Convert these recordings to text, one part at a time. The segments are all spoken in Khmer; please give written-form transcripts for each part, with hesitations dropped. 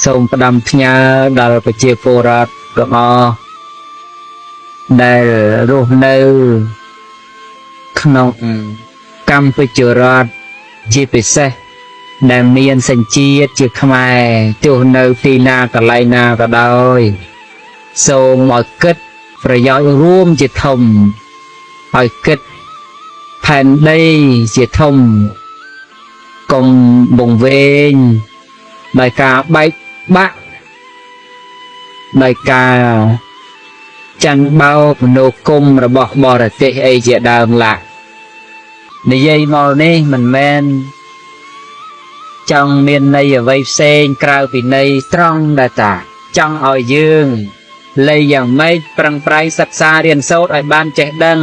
សូមផ្ដាំផ្ញើដល់ប្រជាពលរដ្ឋទាំងអស់ដែលរស់នៅក្នុងកម្ពុជារដ្ឋជាពិសេសដែលមានសញ្ជាតិជាខ្មែរទោះនៅទីណាកន្លែងណាក៏ដោយសូមឲ្យគិតប្រយោជន៍រួមជាធំឲ្យគិតផែនដីជាធំកុំបង្វែងដោយការបែកបាក់ដោយការចាញ់បោកមនោគមរបស់បរទេសអីជាដើមឡានិយាយមកនេះមិនមែនចង់មានន័យអ្វីផ្សេងក្រៅពីន័យត្រង់ដែលតាចង់ឲ្យយើងលៃយ៉ាងម៉េចប្រឹងប្រែងសិក្សារៀនសូត្រឲ្យបានចេះដឹង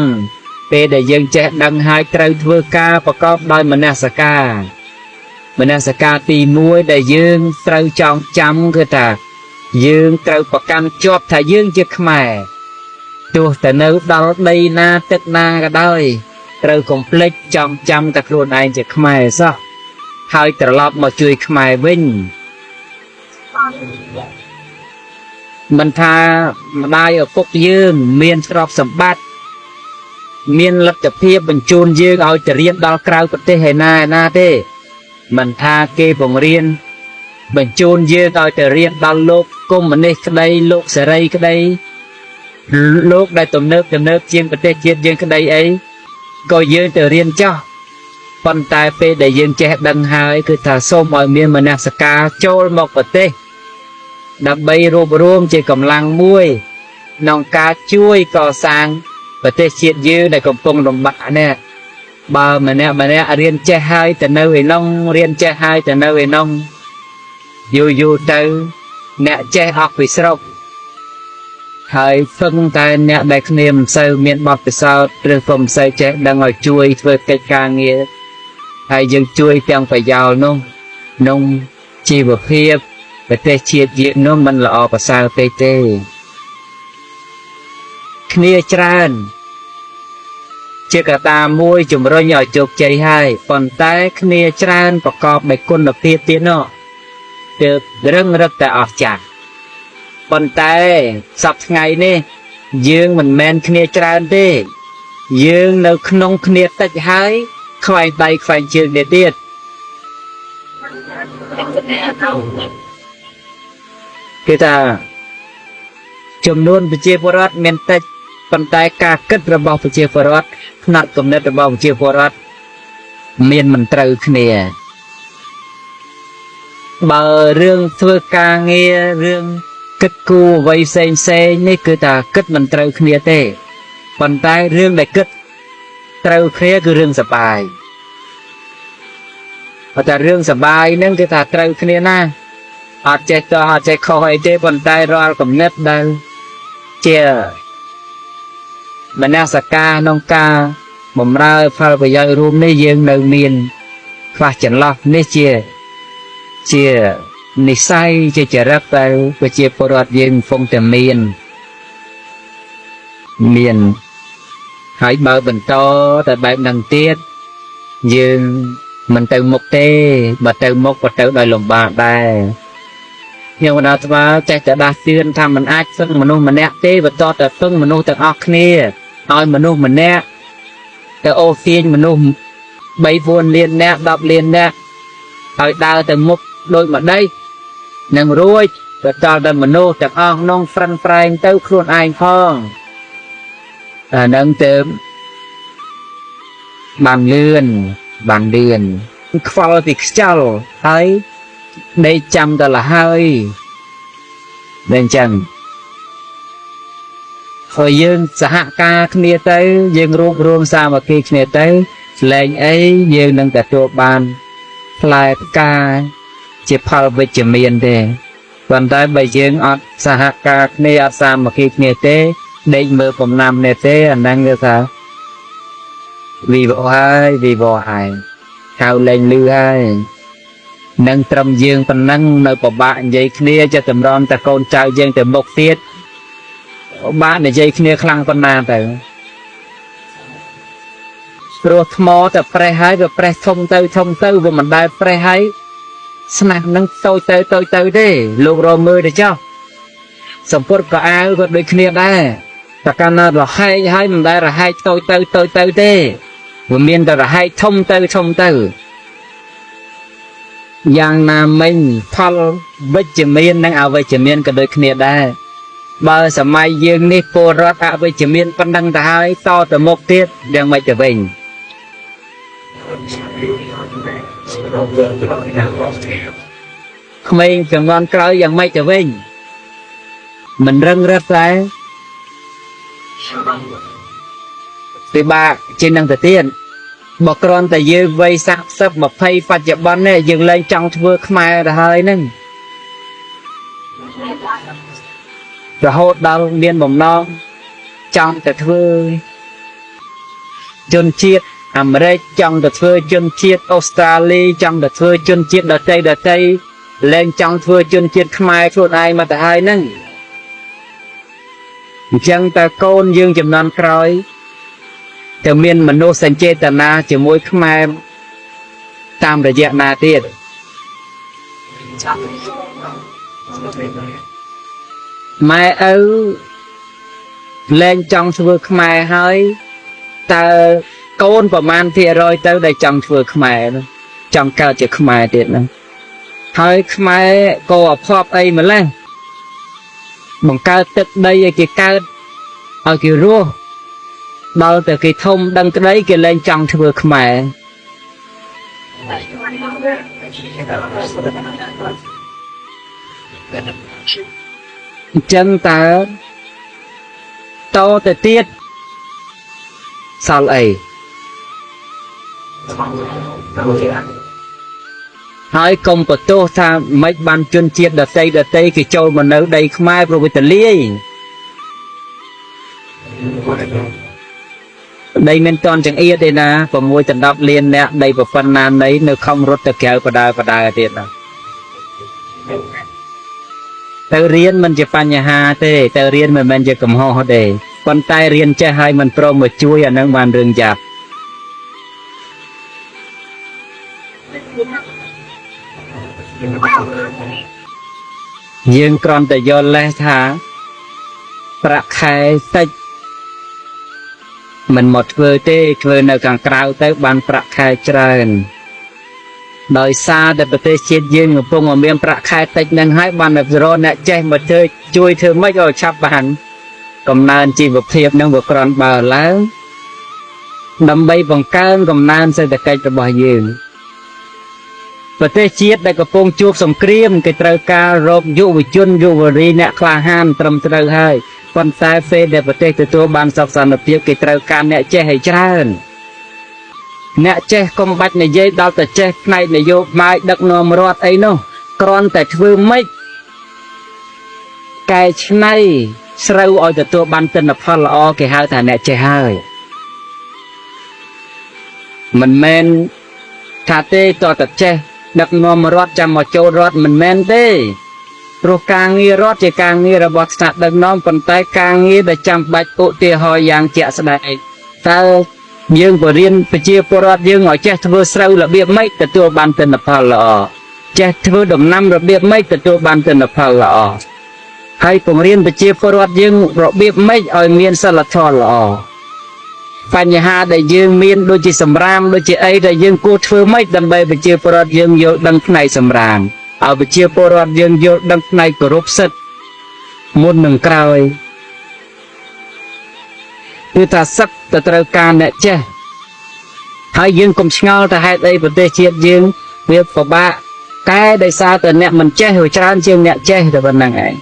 ពេលដែលយើងចេះដឹងហើយត្រូវធ្វើការប្រកបដោយមនសិការមនសិការទី1ដែលយើងត្រូវចងចាំគឺថាយើងត្រូវប្រកាន់ជាប់ថាយើងជាខ្មែរទោះតែនៅដល់ដីណាទឹកណាក៏ដោយត្រូវកុំភ្លេចចងចាំតែខ្លួនឯងជាខ្មែរសោះហើយត្រឡប់មកជួយខ្មែរវិញមិនថាម្ដាយឪពុកយើងមានទ្រព្យសម្បត្តិមានលទ្ធភាពបញ្ជូនយើងឲ្យទៅរៀនដល់ក្រៅប្រទេសឯណាឯណាទេមិនថាគេបង្រៀនបញ្ជូនយើងឲ្យទៅរៀនដល់លោកកុម្មុយនីសក្តីលោកសេរីក្តីលោកដែលទំនើបទំនើបជាងប្រទេសជាតិយើងក្តីអីក៏យើងទៅរៀនចោះប៉ុន្តែពេលដែលយើងចេះដឹងហើយគឺថាសូមឲ្យមានមនសិការចូលមកប្រទេសដើម្បីរួបរวมជាកម្លាំងមួយក្នុងការជួយកសាងប្រទេសជាតិយើងដែលកំពុងលំបាកនេះបើម្នាក់ម្នាក់រៀនចេះហើយទៅនៅឯនោះរៀនចេះហើយទៅនៅឯនោះយូរយូរទៅអ្នកចេះអស់ពីស្រុកហើយពឹងតែអ្នកដែលគ្នាមិនសូវមានបទពិសោធន៍ឬក៏មិនសូវចេះដឹងឲ្យជួយធ្វើកិច្ចការងារហើយយើងជួយទាំងប្រយោលនោះក្នុងជីវភាពប្រទេសជាតិយើងនោះមិនល្អប្រសើរពេកទេគ្នាច្រើនជាកត្តាមួយជំរុញឲ្យជោគជ័យហើយប៉ុន្តែគ្នាច្រើនប្រកបដោយគុណភាពទៀតនោះទើបរឹងរឹតតែអស្ចារ្យប៉ុន្តែសប្តាហ៍ថ្ងៃនេះយើងមិនមែនគ្នាច្រើនទេយើងនៅក្នុងគ្នាតិចហើយខ្វែងដៃខ្វែងជើងនេះទៀតគេថាចំនួនប្រជាពលរដ្ឋមានតិចប៉ុន្តែការគិតរបស់ប្រជាពលរដ្ឋផ្នត់គំនិតរបស់ប្រជាពលរដ្ឋមានមិនត្រូវគ្នាបើរឿងធ្វើការងាររឿងគិតគូរអ្វីផ្សេងផ្សេងនេះគឺថាគិតមិនត្រូវគ្នាទេប៉ុន្តែរឿងដែលគិតត្រូវគ្នាគឺរឿងសបាយប៉ុន្តែរឿងសបាយហ្នឹងគឺថាត្រូវគ្នាណាអត់ចេះតោះអត់ចេះខុសអីទេប៉ុន្តែរាល់គំនិតដែលជាមនសិការក្នុងការបម្រើផលប្រយោជន៍រួមនេះយើងនៅមានខ្វះចន្លោះនេះជានិស័យជាចរិតដែលប្រជាពលរដ្ឋយើងកំពុងតែមានហើយបើបន្តតែបែបហ្នឹងទៀតយើងមិនទៅមុខទេបើទៅមុខក៏ទៅដោយលំបាកដែរខ្ញុំបណ្ដាស្វាចេះតែដាស់តឿនថាមិនអាចពឹងមនុស្សម្នាក់ទេបន្តតែពឹងមនុស្សទាំងអស់គ្នាឲ្យមនុស្សម្នាក់ទៅអូសទាញមនុស្ស3 4លាននាក់10លាននាក់ឲ្យដើរទៅមុខដូចម្ដេចនឹងរួចបន្តតែមនុស្សទាំងអស់ក្នុងប្រឹងប្រែងទៅខ្លួនឯងផងអាហ្នឹងទៅបានលឿនបានលឿនខ្វល់ពីខ្យល់ហើយដេកចាំតលហើយតែអញ្ចឹងហើយយើងសហការគ្នាទៅយើងរួបរวมសាមគ្គីគ្នាទៅលែងអីយើងនឹងទទួលបានផ្លែផ្កាជាផលវិជ្ជមានទេប៉ុន្តែបើយើងអត់សហការគ្នាអត់សាមគ្គីគ្នាទេដេកមើលកំណាំនេះទេអាហ្នឹងគឺថាវីវហើយវីវហើយហៅលែងលឺហើយនឹងត្រឹមយើងប៉ុណ្ណឹងនៅពិបាកនិយាយគ្នាจะតម្រាំតែកូនចៅយើងទៅមុខទៀតពិបាកនិយាយគ្នាខ្លាំងប៉ុណ្ណាទៅព្រោះថ្មតែប្រេះហើយវាប្រេះធំទៅធំទៅវាមិនដែលប្រេះហើយ ស្នាមនឹងតូចទៅតូចទៅទេលោករមើលទៅចុះសម្ពុតក៏អាវក៏ដូចគ្នាដែរតែកាលណារហែកហើយមិនដែលរហែកតូចទៅតូចទៅទេវាមានតែរហែកធំទៅធំទៅយ៉ាងណាមិញផលវិជ្ជមាននិងអវិជ្ជមានក៏ដូចគ្នាដែរបើសម័យយើងនេះពលរដ្ឋអវិជ្ជមានប៉ុណ្ណឹងទៅហើយតទៅមុខទៀតយ៉ាងម៉េចទៅវិញក្មេងជំនាន់ក្រោយយ៉ាងម៉េចទៅវិញមិនរឹងរឹតដែរពិបាកជាងនឹងទៅទៀតបើគ្រាន់តែយើងវ័យ30 20បច្ចុប្បន្ននេះយើងលែងចង់ធ្វើខ្មែរទៅហើយហ្នឹងរហូតដល់មានបំណងចង់ទៅធ្វើជនជាតិអាមេរិកចង់ទៅធ្វើជនជាតិអូស្ត្រាលីចង់ទៅធ្វើជនជាតិដទៃដទៃលែងចង់ធ្វើជនជាតិខ្មែរខ្លួនឯងមកទៅហើយហ្នឹងអញ្ចឹងតើកូនយើងចំនួនក្រោយទៅមានមនោសញ្ចេតនាជាមួយខ្មែរតាមរយៈណាទៀតម៉ែឪលែងចង់ធ្វើខ្មែរហើយតើកូនប្រមាណភាគរយទៅដែលចង់ធ្វើខ្មែរចង់កើតជាខ្មែរទៀតហ្នឹងហើយខ្មែរក៏អភ័ព្វអីម្លេះបង្កើតទឹកដីឲ្យគេកើតឲ្យគេរស់ដល់តែគេធំដឹងក្តីគេលែងចង់ធ្វើខ្មែរអញ្ចឹងតើតទៅទៀតសល់អីហើយកុំបន្ទោសថាមិនបានជនជាតិដទៃដទៃគេចូលមកនៅដីខ្មែរព្រោះវាទលាយដីមិនតន់ចង្អៀតទេណា6 ដល់10លានអ្នកដីប្រប៉ុណ្ណានៃនៅខំរត់ទៅក្រៅបដើបដើទៀតណាទៅរៀនមិនជាបញ្ហាទេទៅរៀនមិនមែនជាកំហុសទេប៉ុន្តែរៀនចេះហើយមិនព្រមមកជួយអានឹងបានរឿងយ៉ាប់យើងគ្រាន់តែយល់លេសថាប្រាក់ខែតិចមិនមកធ្វើទេធ្វើនៅខាងក្រៅទៅបានប្រាក់ខែច្រើនដោយសារតែប្រទេសជាតិយើងកំពុងតែមានប្រាក់ខែតិចនឹងហើយបានតែរកអ្នកចេះមកធ្វើជួយធ្វើម៉េចឲ្យឆាប់បានកំណើនជីវភាពនឹងវាគ្រាន់បើឡើងដើម្បីបង្កើនកំណើនសេដ្ឋកិច្ចរបស់យើងប្រទេសជាតិដែលកំពុងជួបសង្គ្រាមគេត្រូវការរកយុវជនយុវរីអ្នកក្លាហានត្រឹមត្រូវហើយប៉ុន្តែពេលដែលប្រទេសទទួលបានសុខសន្តិភាពគេត្រូវការអ្នកចេះឲ្យច្រើនអ្នកចេះកុំបាច់និយាយដល់តែចេះផ្នែកនយោបាយដឹកនាំរដ្ឋអីនោះគ្រាន់តែធ្វើម៉េចកែច្នៃស្រូវឲ្យទទួលបានទិន្នផលល្អគេហៅថាអ្នកចេះហើយមិនមែនថាទេតើតែចេះដឹកនាំរដ្ឋចាំមកចូលរដ្ឋមិនមែនទេព្រោះការងាររដ្ឋជាការងាររបស់ថ្នាក់ដឹកនាំប៉ុន្តែការងារដែលចាំបាច់ឧទាហរណ៍យ៉ាងជាក់ស្ដែងតើយើងបរៀនប្រជាពលរដ្ឋយើងឲ្យចេះធ្វើស្រូវរបៀបម៉េចទទួលបានទិន្នផលល្អចេះធ្វើដំណាំរបៀបម៉េចទទួលបានទិន្នផលល្អហើយពង្រៀនប្រជាពលរដ្ឋយើងរបៀបម៉េចឲ្យមានសិលធម៌ល្អបញ្ហាដែលយើងមានដូចជាសម្រាមដូចជាអីដែលយើងគួរធ្វើម៉េចដើម្បីប្រជាពលរដ្ឋយើងយល់ដឹងផ្នែកសម្រាមឲ្យប្រជាពលរដ្ឋយើងយល់ដឹងផ្នែកគោរពសិទ្ធិមុននឹងក្រោយគឺថាសឹកទៅត្រូវការអ្នកចេះហើយយើងកុំឆ្ងល់ទៅហេតុអីប្រទេសជាតិយើងវាពិបាកកែដោយសារតែអ្នកមិនចេះវាច្រើនជាងអ្នកចេះតែប៉ុណ្្នឹងឯង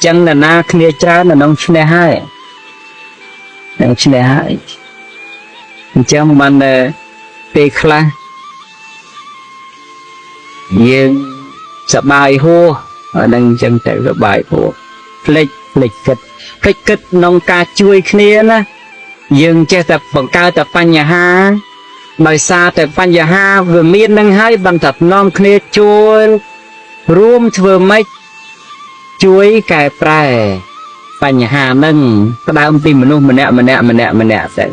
ចឹងនរណាគ្នាច្រើននៅក្នុងឈ្នះហើយនឹងឈ្នះហើយអញ្ចឹងបានពេលខ្លះយើងសប្បាយហួសអានឹងអញ្ចឹងទៅសប្បាយហួសភ្លេចភ្លេចគិតភ្លេចគិតក្នុងការជួយគ្នាណាយើងចេះតែបង្កើតតែបញ្ហាដោយសារតែបញ្ហាវាមាននឹងហើយបានតែនាំគ្នាជួយរួមធ្វើម៉េចជួយកែប្រែបញ្ហានឹងផ្ដើមពីមនុស្សម្នាក់ម្នាក់ម្នាក់ម្នាក់ទៅ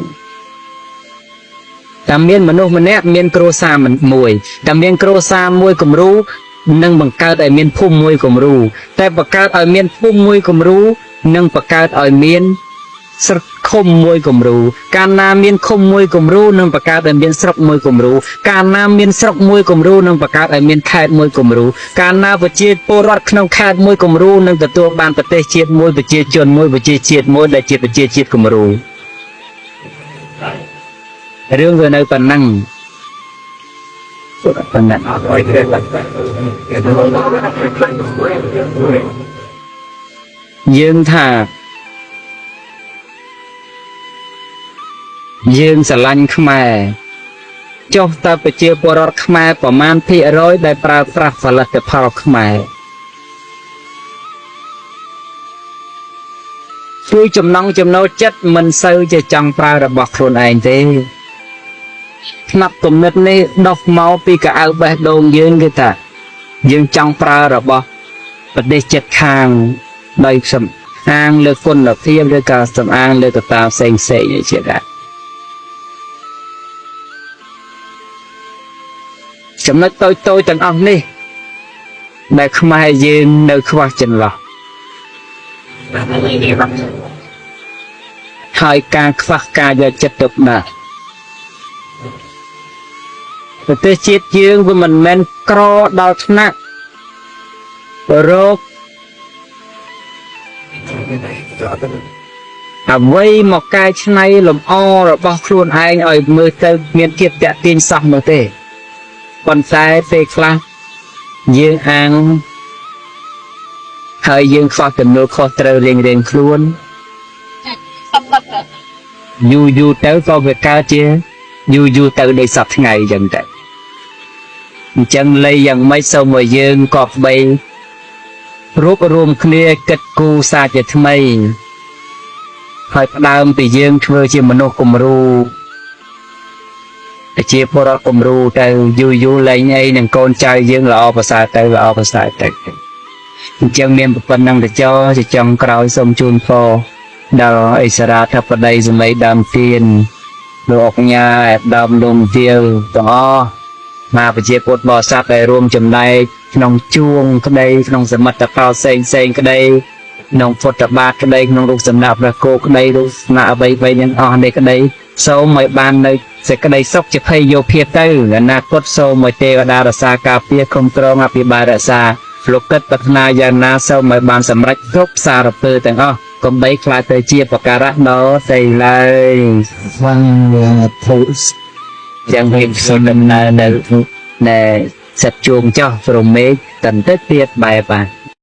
តែមានមនុស្សម្នាក់មានគ្រួសារមួយតែមានគ្រួសារមួយគំរូនឹងបង្កើតឲ្យមានភូមិមួយគំរូតែបង្កើតឲ្យមានភូមិមួយគំរូនឹងបង្កើតឲ្យមានស្រុកឃុំមួយគំរូកាលណាមានឃុំមួយគំរូនឹងបង្កើតឲ្យមានស្រុកមួយគំរូកាលណាមានស្រុកមួយគំរូនឹងបង្កើតឲ្យមានខេត្តមួយគំរូកាលណាប្រជាពលរដ្ឋក្នុងខេត្តមួយគំរូនឹងទទួលបានប្រទេសជាតិមួយប្រជាជនមួយប្រជាជាតិមួយដែលជាប្រជាជាតិគំរូរឿងវានៅប៉ុណ្ណឹងប៉ុណ្ណឹងយើងថាយើងស្រឡាញ់ខ្មែរចុះតើប្រជាពលរដ្ឋខ្មែរប្រមាណភាគរយដែលប្រើប្រាស់ផលិតផលខ្មែរគឺចំណង់ចំណូលចិត្តមិនសូវជាចង់ប្រើរបស់ខ្លួនឯងទេផ្នែកគំនិតនេះដុសមកពីកៅអៅបេះដូងយើងគឺថាយើងចង់ប្រើរបស់ប្រទេសជិតខាងដោយសំអាងលើគុណភាពឬក៏សំអាងលើកត្តាផ្សេងផ្សេងនេះជាដែរចំណុចតូចតូចទាំងអស់នេះដែលខ្មែរយើងនៅខ្វះចន្លោះហើយការខ្វះការយកចិត្តទុកដាក់ប្រទេសជាតិយើងវាមិនមែនក្រដល់ថ្នាក់រោគអ្វីមកកែច្នៃលម្អរបស់ខ្លួនឯងឲ្យមើលទៅមានភាពតាក់ទាញសោះនោះទេប៉ុន្តែពេលខ្លះយើងអាងហើយយើងខ្វះទំនួលខុសត្រូវរៀងៗខ្លួនយូរយូរទៅក៏វាកើតជាយូរយូរទៅដូចសពថ្ងៃអញ្ចឹងទៅអញ្ចឹងលៃយ៉ាងម៉េចសូមឲ្យយើងក៏បីរួបរួមគ្នាគិតគូរសាជាថ្មីហើយផ្ដើមពីយើងធ្វើជាមនុស្សគំរូប្រជាពលរដ្ឋគំរូទៅយូរយូរលែងអីនឹងកូនចៅយើងល្អប្រសើរទៅល្អប្រសើរទៅអញ្ចឹងមានប៉ុណ្ណឹងទៅចោជាចុងក្រោយសូមជូនពរដល់អិសរាធិបតីសម័យដើមទៀនលោកអុកញ៉ាអេដាមលងទាវទាំងអស់មកប្រជាពុទ្ធបរិស័ទដែលរួមចំណែកក្នុងជួងក្តីក្នុងសមិទ្ធផលផ្សេងផ្សេងក្តីក្នុងពុទ្ធបាតក្តីក្នុងរូបសំណាកព្រះគោក្តីរូបសំណាកអ្វីៗទាំងអស់នេះក្តីសូមឲ្យបាននៅសេចក្តីសុខជាភ័យយោភាពទៅអនាគតសូមឲ្យទេវតារក្សាការពារគ្រប់គ្រងអភិបាលរក្សាលោកគិតប្រាថ្នាយ៉ាងណាសូមឲ្យបានសម្រេចគ្រប់សារពើទាំងអស់កុំបីខ្លាចទៅជាបការៈដល់ស្អីឡើយ វងធុ ចឹងវិញសូមដំណើរនៅណែសិតជួងចោះព្រមេឃតន្តិទៀតបែបបាទ។